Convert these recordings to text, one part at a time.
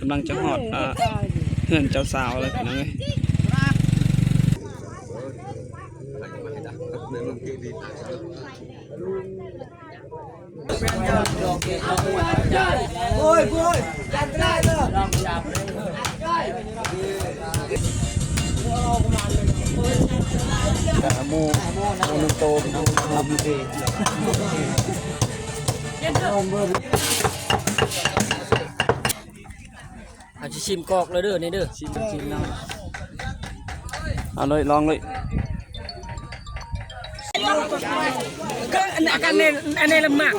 ກຳລັງຈະຮອດ ເອີ ເຮືອນເຈົ້າສາວແລ້ວພີ່ນ້ອງເອີຍ. ເຮົາຊິຊິມກອກເລີຍເດີ ນີ້ເດີ ຊິມ ຊິມນຳ. ເອົາເລີຍ ລອງເລີຍ. ກໍອັນ ອັນນີ້ ອັນນີ້ລະໝາກ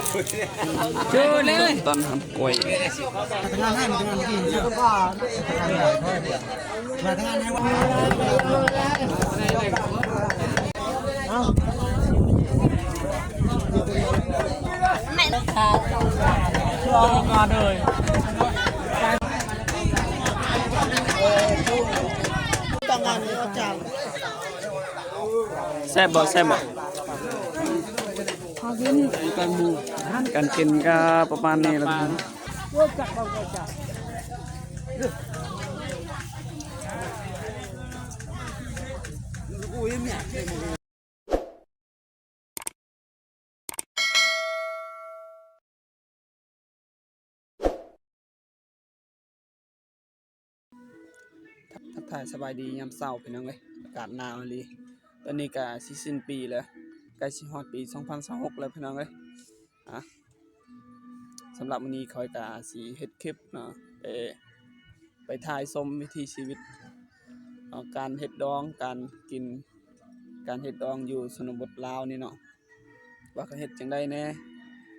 ເຈີເລີຍ ຕອນຮັບກ້ວຍ. ແຊບບໍ່ ແຊບບໍ່? ເຮົາກິນກັນໝູ່ ການກິນກໍປະມານນີ້ແຫຼະ. ທັກທາຍສະບາຍດີຍາມເຊົ້າພີ່ນ້ອງເອີຍ ອາກາດໜາວອີ່ຫຼີ. ຕອນນີ້ກະຊິສິ້ນປີແລ້ວ ໃກ້ຊິຮອດປີສອງພັນຊາວຫົກແລ້ວພີ່ນ້ອງເອີຍ. ອາ ສຳລັບມື້ນີ້ຂ້ອຍກະຊິເຮັດຄລິບເນາະ ໄປ ໄປຖ່າຍຊົມວິຖີຊີວິດເນາະ ການເຮັດດອງ ການກິນ ການເຮັດດອງຢູ່ຊົນນະບົດລາວນີ້ເນາະ ວ່າເຂົາເຮັດຈັ່ງໃດແດ່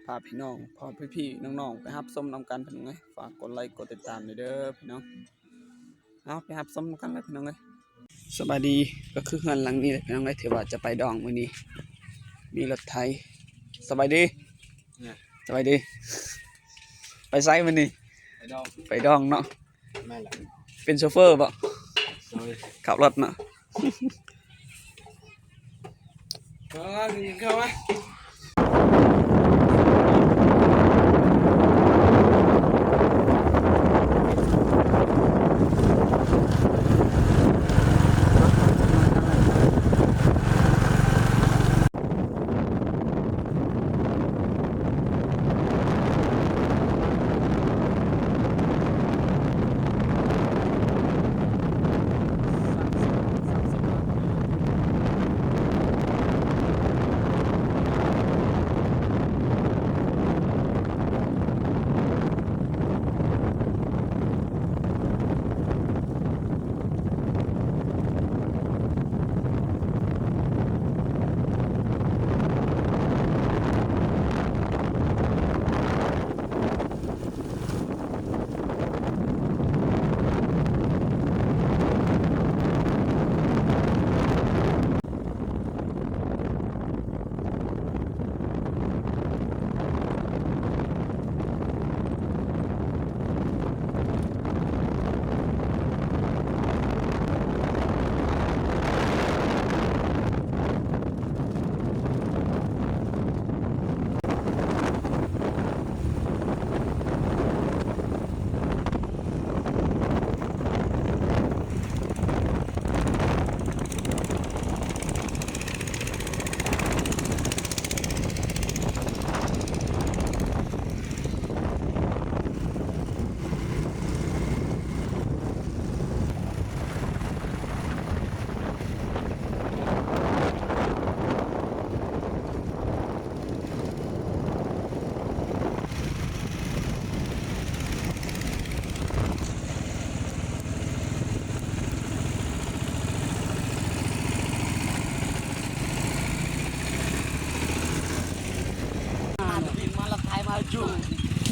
ພາພີ່ນ້ອງ ພາພີ່ໆນ້ອງໆໄປຮັບຊົມນຳກັນພີ່ນ້ອງເອີຍ. ຝາກກົດໄລກົດຕິດຕາມແດ່ເດີພີ່ນ້ອງ. ເອົາ ໄປຮັບຊົມນຳກັນເລີຍພີ່ນ້ອງເອີຍ. ສະບາຍດີ ກໍຄືເຮືອນຫຼັງນີ້ແຫຼະພີ່ນ້ອງເອີຍ ທີ່ວ່າຈະໄປດອງມື້ນີ້ ມີລົດໄຖ. ສະບາຍດີ ສະບາຍດີ. ໄປໃສມື້ນີ້? ໄປດອງ ໄປດອງເນາະ. ແມ່ນແຫຼະ ເປັນໂຊເຟີບໍ່? ໂດຍ ຂັບລົດເນາະ. ເຂົ້າມາ ກິນເຂົ້າມາ.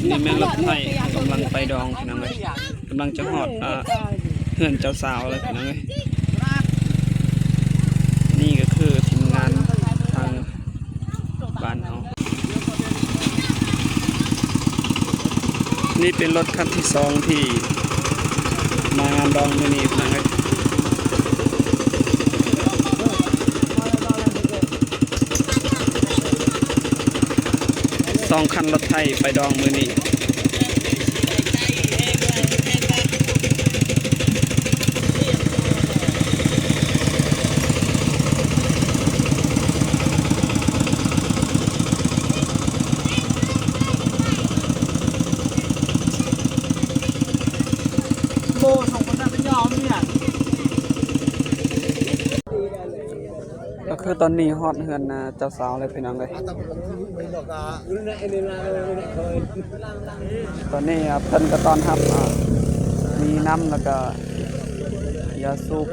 ນີ້ແມ່ນລົດໄຖ ກຳລັງໄປດອງພີ່ນ້ອງເອີຍ ກຳລັງຈະຮອດ ເອີ ເຮືອນເຈົ້າສາວແລ້ວພີ່ນ້ອງເອີຍ. ນີ້ກໍຄືທີມງານທາງ ບ້ານເຮົາ. ນີ້ເປັນລົດຄັນທີສອງທີ່ມາງານດອງມື້ນີ້ພີ່ນ້ອງເອີຍ ສອງຄັນລົດໄຖໄປດອງມື້ນີ້. ຕອນນີ້ຮອດເຮືອນ ອ່າ ເຈົ້າສາວແລ້ວ ພີ່ນ້ອງເອີຍ. ຕອນນີ້ ອ່າ ເພິ່ນກໍຕ້ອນຮັບ ອ່າ ມີນ້ຳ ແລ້ວກໍຢາສູບ.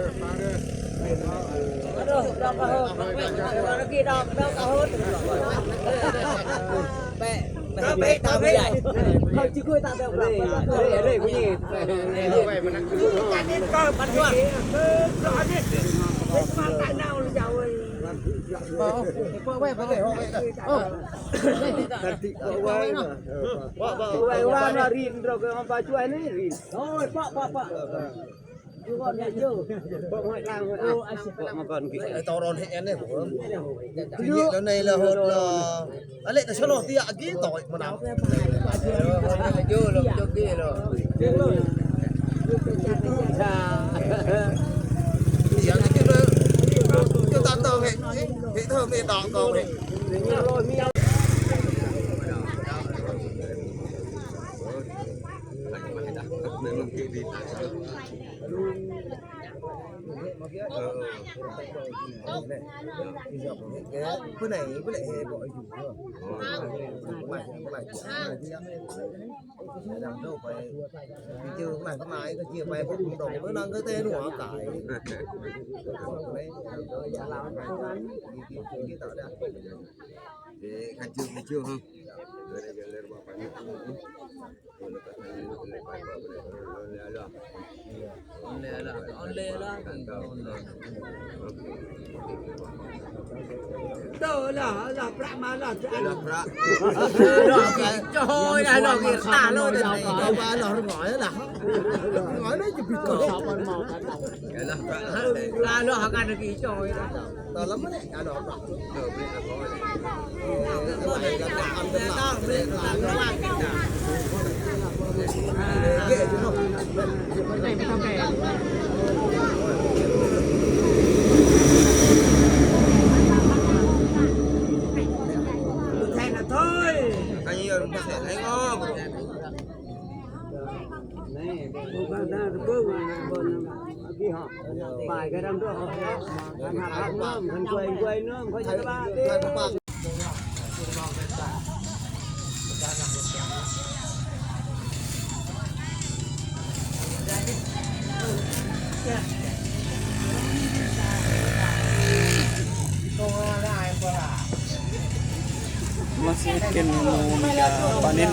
ມາຊິເຮັດແກງໜໍ່ ມີກະປານິນ.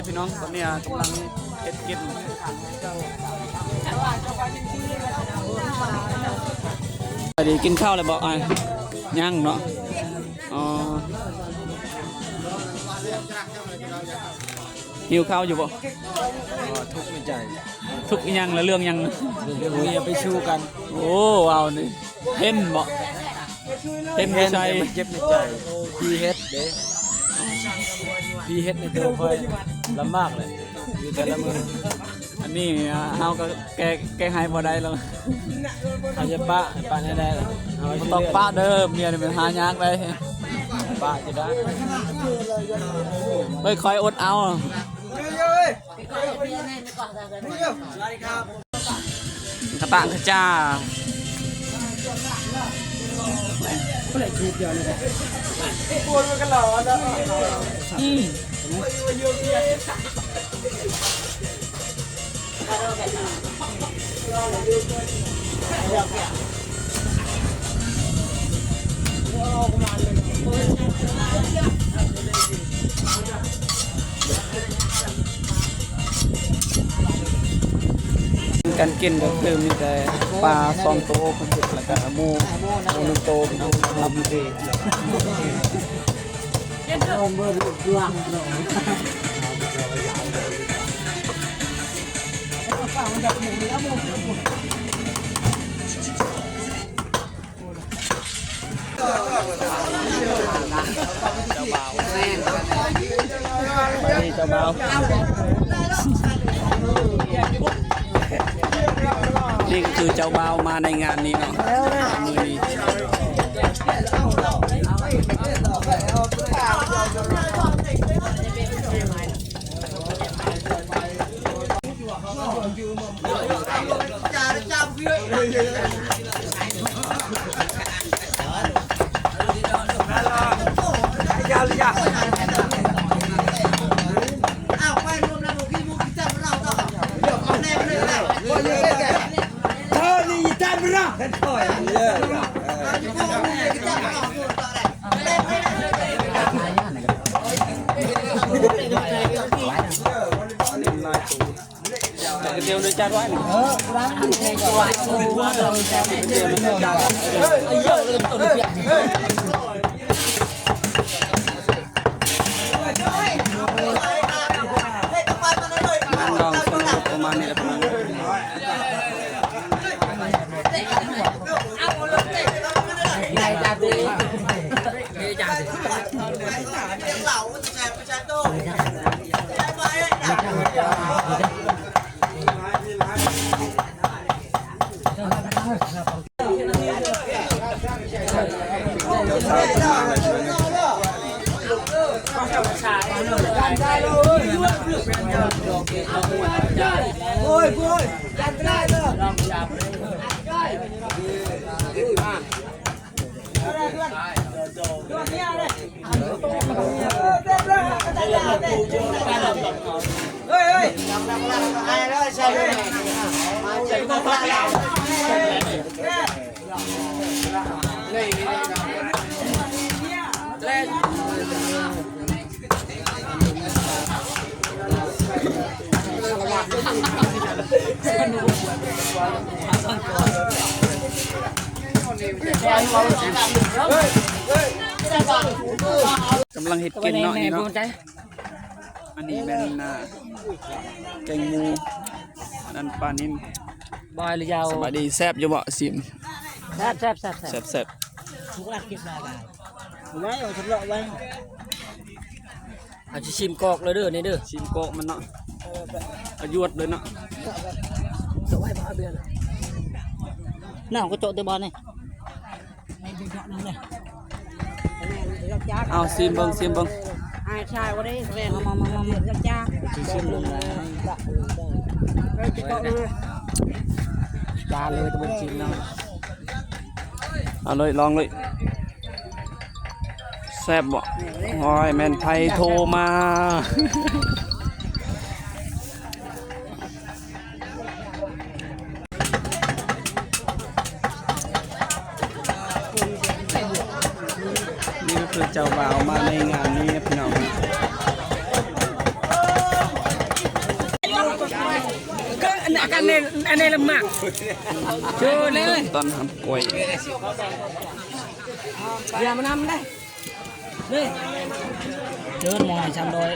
ພີ່ນ້ອງ ຕອນນີ້ກຳລັງເຮັດກິນ. ໄດ້ກິນເຂົ້າແລ້ວບໍ່? ອ້າຍ ຍັງເນາະ. ອໍ ຫິວເຂົ້າຢູ່ບໍ່? ເອີ ທຸກໃນໃຈ. ທຸກອີ່ຫຍັງ ແລະເລື່ອງຫຍັງ? ເລື່ອງເມຍໄປຊູ້ກັນ. ໂອ້ ເວົ້ານີ້ ເຫັນບໍ່? ເຫັນຢູ່ໃສ? ມັນເຈັບໃນໃຈ. ພີ່ເຮັດເດ້ ພີ່ເຮັດໃນໂຕຂ້ອຍລຳບາກແຫຼະ ຢູ່ແຕ່ລະມື້. ອັນນີ້ເຮົາກໍແກ້ ແກ້ໄຂບໍ່ໄດ້ແລ້ວ. ເຮົາຈະປະ ປະແນວໃດລະ? ບໍ່ຕ້ອງປະເດີ ເມຍນີ້ມັນຫາຍາກໄດ໋. ປະຈະໄດ້ ເອີຍ ຂ້ອຍອົດເອົາ. ກະຕາງກະຈາ ອືມ. ການກິນກໍຄືມີແຕ່ປາສອງໂຕເພິ່ນເຮັດ ແລ້ວກໍໝູ ໝູໜຶ່ງໂຕ ພີ່ນ້ອງ. ນີ້ກໍຄືເຈົ້າບ່າວມາໃນງານນີ້ເນາະ ມື້ນີ້. ກຳລັງເຮັດກິນເນາະ ນີ້ເນາະ. ອັນນີ້ແມ່ນ ອ່າ ແກງໝູ ອັນນັ້ນປານິນ. ບາຍລະຍາວ. ສະບາຍດີ ແຊບຢູ່ບໍ່? ຊິມ. ແຊບໆໆໆ ແຊບໆ ໄວ້ ເອົາສຳເລາະໄວ້. ເຮົາຊິຊິມກອກເລີຍເດີ ນີ້ເດີ ຊິມກອກມັນເນາະ. ເອີ ປະຍວດເລີຍເນາະ. ເອົາໄວ້ບໍ່ເອົາເບຍ ນ້ຳກໍເຈາະແຕ່ບ່ອນນີ້. ເອົາ ຊິມເບິ່ງ ຊິມເບິ່ງ. ອ້າຍຊາຍບໍ່ໄດ້ແມ່ນ ມາ ມາ ມາ ມາ ຈາ ຊິມເບິ່ງນະ. ເອີ ຈາເລີຍ ຕະບົນຊິມເນາະ. ເອົາເລີຍ ລອງເລີຍ. ແຊບບໍ່? ໂອ້ຍ ແມ່ນໃຜໂທມາ. ນີ້ກໍຄືເຈົ້າບ່າວມາໃນງານນີ້ນະພີ່ນ້ອງ. ອັນນີ້ລະໝາກ ເຊີນເລີຍ ຕ້ອນຮັບກ້ວຍ. ຢ່າມານຳໄດ້. ນີ້ ເດີນມອຍສາມຮ້ອຍ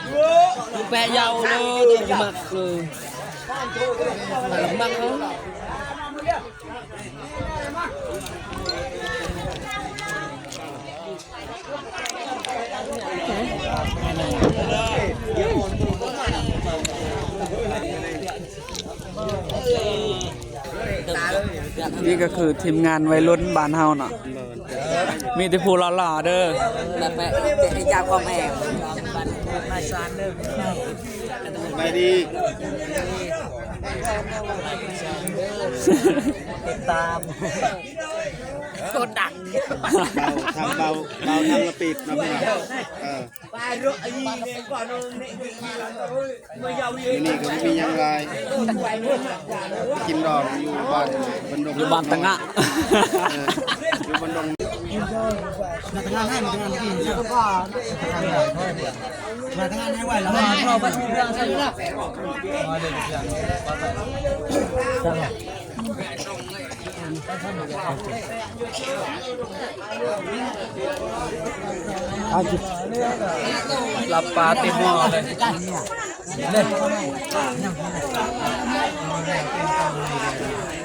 ແປະເຍົາເດີ ໂຕສະໝັກເລີຍ ໝາກເຮົາ. ນີ້ກໍຄືທີມງານໄວລຸ້ນບ້ານເຮົາເນາະ ມີແຕ່ຜູ້ຫຼໍ່ໆເດີ. ແບບໄປເຈາະຄວາມແອບ ສະບາຍດີ ຕິດຕາມ ຄົນດັງ ເບົາ ທາງເບົາ ເບົາທາງລະປິດເນາະພີ່ນ້ອງ. ເອີ ມື້ນີ້ກໍບໍ່ມີຫຍັງຫຼາຍ ກິນດອງຢູ່ບ້ານບັນດົງ ຢູ່ບ້ານຕະງະ ເອີ ຢູ່ບັນດົງ ມາທຳງານໃຫ້ ມາທຳງານໃຫ້ ມາທຳງານໃຫ້ໄວແລ້ວ ມາເຂົ້າໄປເລື່ອງໃສ່ລະ. ເອົາຈິ ລາບປາເຕັມໝໍ້ເລີຍ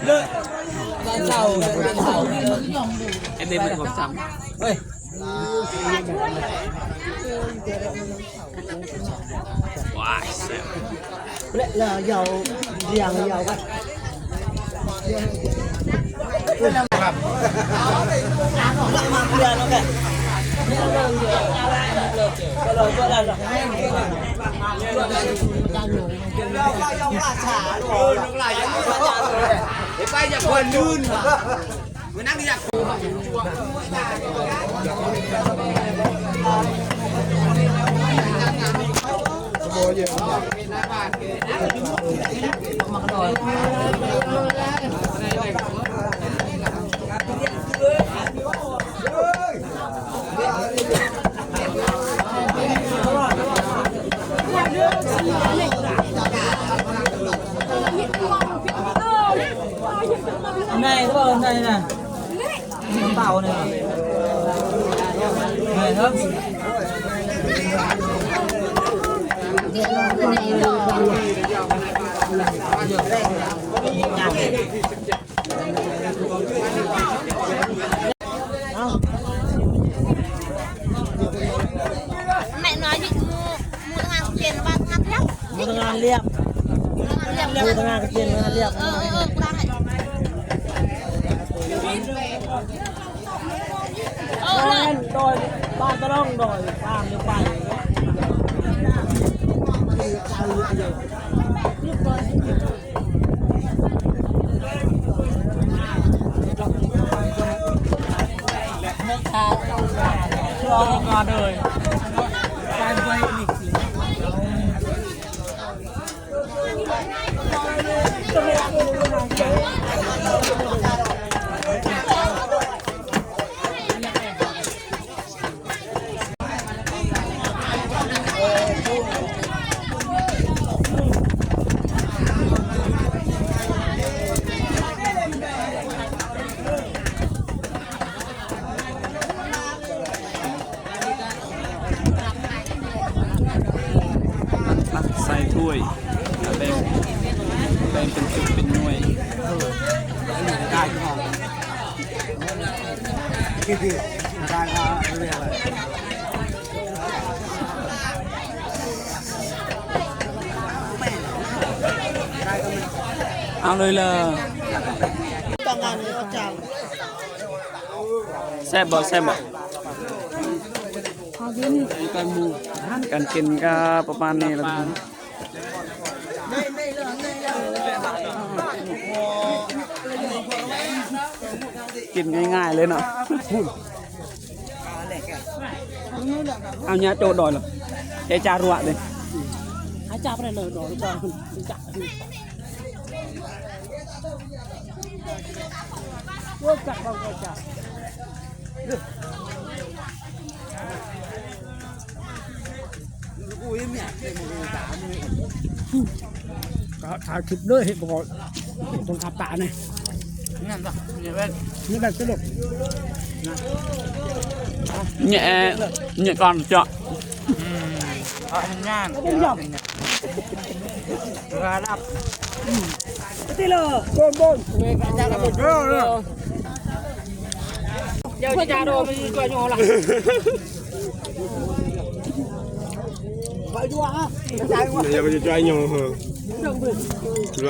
ເລີຍ ເຮັດໄດ້ເບິ່ງຄວາມຊ້ຳ ເຮີ້ຍ. ວ້າຍ ແຊບ ແລະ ລະເຍົາ ລຽງເຍົາໄປ ເອີ ໄປຢ່າຄົນອື່ນ ມານັ່ງຢາກ ໃນ ເອີ ໃນນະ ເຕົານີ້ ໃນເນາະ. ແມ່ນ້ອຍຢູ່ ໝູ່ ໝູ່ທຳງານເປັນວ່າທຳງານລຽບ ໝູ່ທຳງານລຽບ ໝູ່ທຳງານລຽບ ເອີ ເອີ ເອີ ເອີ ດອຍ ບ້ານຕະລ່ອງ ດອຍ ຕາມຢູ່ໄປ. ຕັກໃສ່ຖ້ວຍ ແບ່ງ ແບ່ງເປັນຊຸດເປັນໜ່ວຍ. ເອົາເລີຍເລີຍ. ແຊບບໍ່ ແຊບບໍ່? ການກິນກໍປະມານນີ້ລະ ກິນງ່າຍໆເລີຍເນາະ. ເອົາຍາໂຈດອຍລະ ເອຈາຣວະເດ້ ອາຈາປະເລີດອຍຈາ ກໍຖ່າຍຄລິບເລີຍ ເຮັດບໍ່ກໍຕ້ອງຂັບຕາແນ່. ແມ່ນບໍ່? ນີ້ແບບ ນີ້ແບບສະດຸກ ແຫຍະ ແຫຍະກ່ອນເຈາະ. ອືມ ເອົາເຮັດງານ ເປັນຫຍັງ? ລະດັບ ອືມ ຕິເລີ ໂບນ ໂບນ ເອີ ເອີ ເຈົ້າຈະໂດນມັນຕົວໂຍລະ ໄປຢູ່ຫວາ ໄປຢູ່ຫວາ ເຈົ້າຈະຈ່ອຍໂຍເຮີ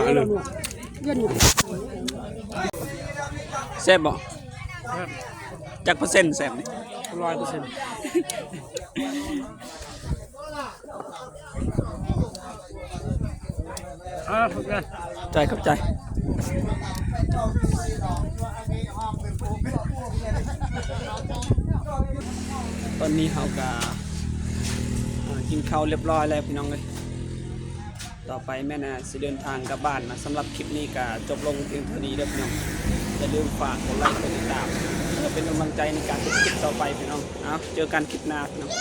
ລະເລີ ແຊບບໍ່? ແຊບ. ຈັກເປີເຊັນແຊບນີ້? ຮ້ອຍເປີເຊັນ. ອ່າ ຂອບໃຈ ຂອບໃຈ. ຕອນນີ້ເຮົາກະ ອ່າ ກິນເຂົ້າລຽບຮ້ອຍແລ້ວພີ່ນ້ອງເອີຍ. ຕໍ່ໄປແມ່ນ ອ່າ ຊິເດີນທາງກັບບ້ານນະ. ສຳລັບຄລິບນີ້ກະຈົບລົງພຽງເທົ່ານີ້ເດີພີ່ນ້ອງ. ຢ່າລືມຝາກກົດໄລກົດຕິດຕາມ ເພື່ອເປັນກຳລັງໃຈໃນການເຮັດຄລິບຕໍ່ໄປພີ່ນ້ອງ. ເອົາ ເຈີກັນຄລິບໜ້າພີ່ນ້ອງ.